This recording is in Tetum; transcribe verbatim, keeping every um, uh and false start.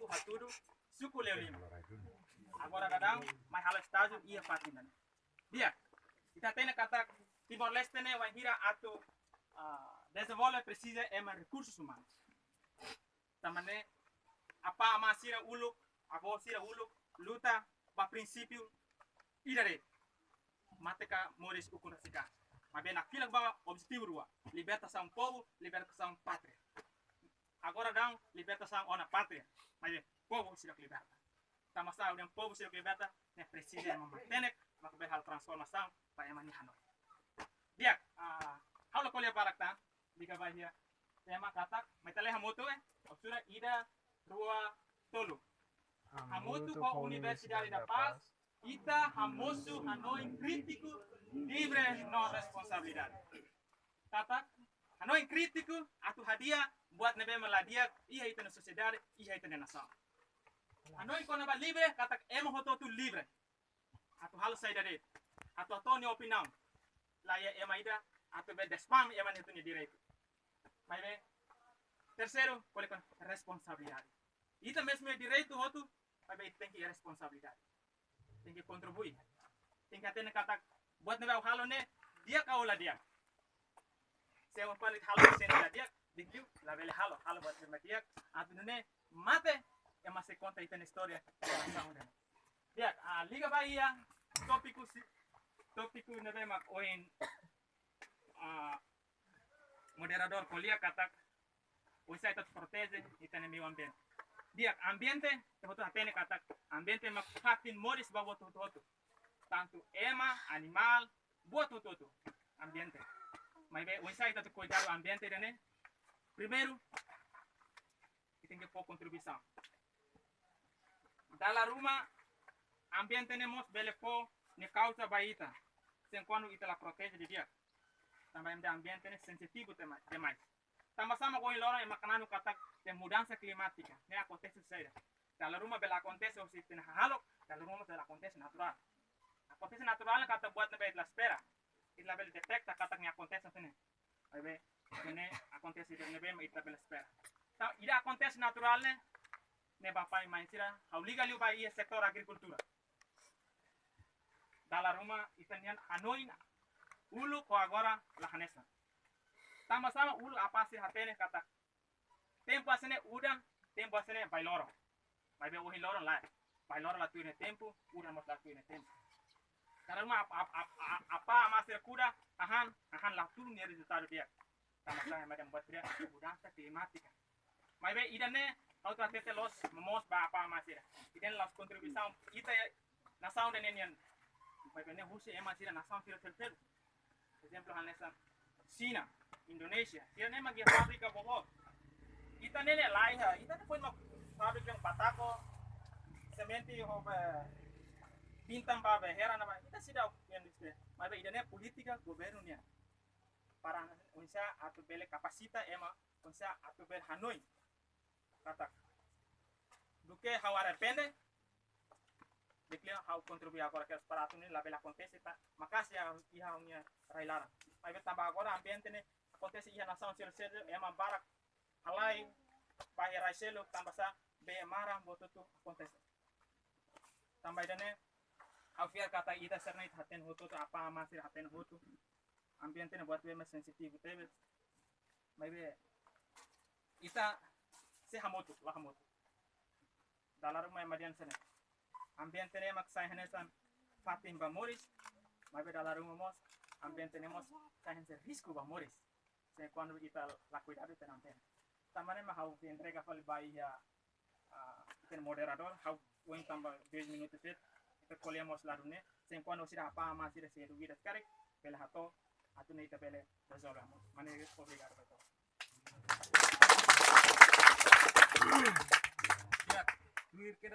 Hatudu, suku Leolima. Agora daudaun mai halo estájiu iha fatin ida-ne'e. Di'ak, ita hatene katak Timor-Leste ne'e wainhira atu, ah, dezenvolve presiza ema rekursus umanus. Tanba ne'e, apá amá sira uluk, avó sira uluk, luta ba prinsípiu ida de'it. Mate ka moris ukun rasik an. Maibé nakfilak ba objetivu rua. Libertasaun povu, libertasaun pátria. Agora daudaun libertasaun ona pátria. Maibé povu seidauk liberta. Tanba sá, ohin povu seidauk liberta, ne'e presiza ema matenek, mak bele halo transformasaun ba ema nia hanoin. Di'ak, ah, ha'u la ko'alia barak tan, liga ba iha tema katak, mai ita lee hamutuk, eh, opsura ida, rua, tolu. Hamutuk ho Universidade da Paz, ita hamosu hanoin krítiku, livre no responsabilidade. Katak, hanoin krítiku, atu hadi'a buat ne'ebé mak la di'ak iha ita-nia sosiedade, iha ita-nia nasaun. Hanoin kona-ba livre, katak ema hotu-hotu livre atu halo saida de'it, atu hato'o nia opiniaun. La iha ema ida atu bele despam ema nia hotu-hotu nia direitu. Maibé, terseiru, ko'alia kona-ba responsabilidade. Ita mezmu iha direitu hotu, maibé ita tenke iha responsabilidade. Tenke kontribui. Tenke hatene katak buat ne'ebé ha'u halo ne'e di'ak ka la di'ak. Se ha'u halo buat ne'ebé la di'ak, di'ak liu, labele halo, halo buat ne'ebé di'ak, atu nune'e mate, ema sei konta ita-nia istória. Di'ak, ah, liga ba iha tópiku si-, tópiku ne'ebé mak ohin, ah, moderadór ko'alia katak, oinsá ita proteje ita-nia meiu ambiente. Di'ak, ambiente, ita hotu hatene katak, ambiente mak fatin moris ba buat hotu-hotu. Tantu ema, animál, buat hotu-hotu. Ambiente. Maibé, oinsá ita atu kuidadu ambiente ida-ne'e? Primeiru, ita tenke fó kontribuisaun. Dala ruma, ambiente ne'e mós bele fó nia kauza ba ita. Se kuandu ita la proteje didi'ak. Tanba ema dehan ambiente ne'e sensitivu tema-, demais. Tanba sá mak ohin loron ema kananu katak dehan mudansa klimátika ne'e akontese saida. Dala ruma bele akontese husi ita-nia hahalok, dala ruma bele akontese naturál. Akontese naturál ne'e katak buat ne'ebé ita la espera. Ita labele deteta katak ne'e akontese hanesan ne'e. Maibé, ne'e akontese ida ne'ebé mak ita labele espera. Entaun, ida akontese naturál ne'e, ne'e ba apá amá sira, ha'u liga liu ba iha setór agrikultura. Dala ruma ita-nian hanoin uluk ho agora la hanesan. Tanba sá mak uluk apá sira hatene katak tempu hanesan ne'e udan, tempu hanesan ne'e bailoron. Maibé ohin loron lae. Bailoron la tuir nia tempu, udan mós la tuir nia tempu. Dala ruma ap-, ap-, ap-, ap-, apá amá sira kuda, hahán, hahán la tulun nia rezultadu di'ak. Tanba sá mak ema dehan buat sira mudansa klimátika. Maibé ida-ne'e, ha'u atu hatete loos, momoos ba apá amá sira. Ida-ne'e la'ós kontribuisaun ita iha nasaun ida-ne'e nian. Maibé ne'e husi ema sira nasaun sira seluk-seluk. Ezemplu hanesan Xina, Indonézia, sira-ne'e mak iha fábrika boboot. Ita-nia ne'e laiha, ita-nia foin mak fábrika yang batako, semente ho be bintang ba be hera na ba, ita seidauk iha indústria. Maibé ida-ne'e polítika governu nian. Para oinsá atu bele kapasita ema, oinsá atu bele hanoin. Katak. Duké ha'u arrepende, di'ak liu ha'u kontribui agora kedas para atu ne'e labele akontese tan, maka'as iha ha'u-nia rai laran. Maibé tanba agora ambiente ne'e akontese iha nasaun seluk-seluk, ema barak halai ba iha rai seluk, tanba sá, bee maran, buat hotu-hotu akontese. Tanba ida-ne'e, ha'u fiar katak ita sira-ne'e ita hatene hotu, apá amá sira hatene hotu. Ambiente ne'e buat ne'ebé mak sensitivu tebes. Maibé ita sei hamutuk, la hamutuk. Dala ruma ema dehan hanesan ne'e. Ambiente ne'e mak sai hanesan fatin ba moris, maibé dala ruma mós, ambiente ne'e mós sai hanesan risku ba moris. Se kuandu ita la kuidadu ita-nia ambiente. Tanba ne'e mak ha'u entrega fali ba iha, ah, ita-nia moderadór, ha'u win tanba dois minutos de'it, ita ko'alia mós ladu ne'e, se kuandu sira apá amá sira sei dúvidas karik, bele hato'o, atu nune'e ita bele rezolve hamutuk. Mane, obrigadu ba todos. Ya, tuir keda